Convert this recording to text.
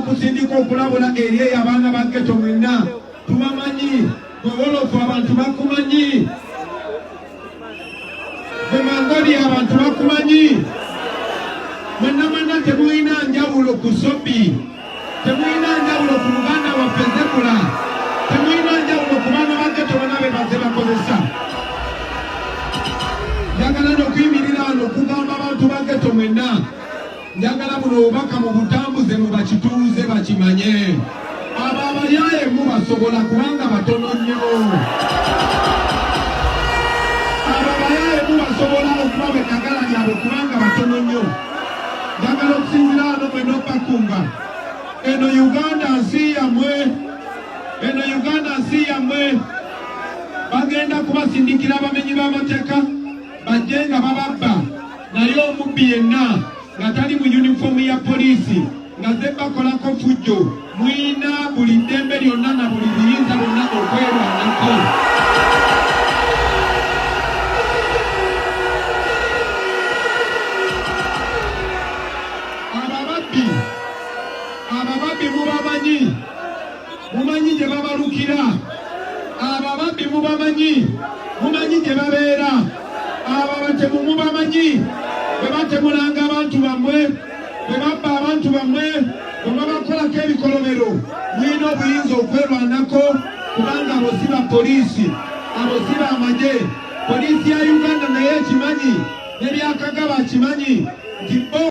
Okusindika okulabula eri eyo abaana ba ghetto mwenna tubamanyi. Gwe wolofu abantu bakumanyi, gwe mangoli abantu bakumanyi. Mwenna mwenna temulina njawulo ku Sobi, temulina njawulo ku muganda waffe Zebula, temulina njawulo ku baana ba ghetto bonna be bazze bakozesa. Njagala nokuyimirira wano okugamba abantu ba ghetto mwenna, njagala buno obubaka mu butambuze mu bakituuze bakimanye. Abo abayaaye mubasobola kubanga batono nnyo. Abo abayaaye mubasobola okubawa eddagala lyabwe kubanga batono nnyo. Njagala okusinzira wano mwenna okubakunga. Eno Uganda nsi yammwe, eno Uganda nsi yammwe. Bagenda kubasindikira abamenyi b'amateeka bajje nga bababba, naye omubbi yenna nga tali mu yunifoomu ya poliisi nga ze bakolako fujjo, mulina buli ddembe lyonna na buli buyinza bwonna okwerwanako. Abababbi, abababbi mubamanyi, mumanyi gye babalukira. Abo ababbi mubamanyi, mumanyi gye babeera. Abo abatemu mubamanyi, bwe batemulanga abantu bammwe, bwe babba abantu bammwe, bwe babakolako ebikolobero, mulina obuyinza okwerwanako kubanga abo si ba poliisi, abo si b'amagye. Poliisi ya Uganda naye ekimanyi, ne Byakagaba akimanyi nti bo.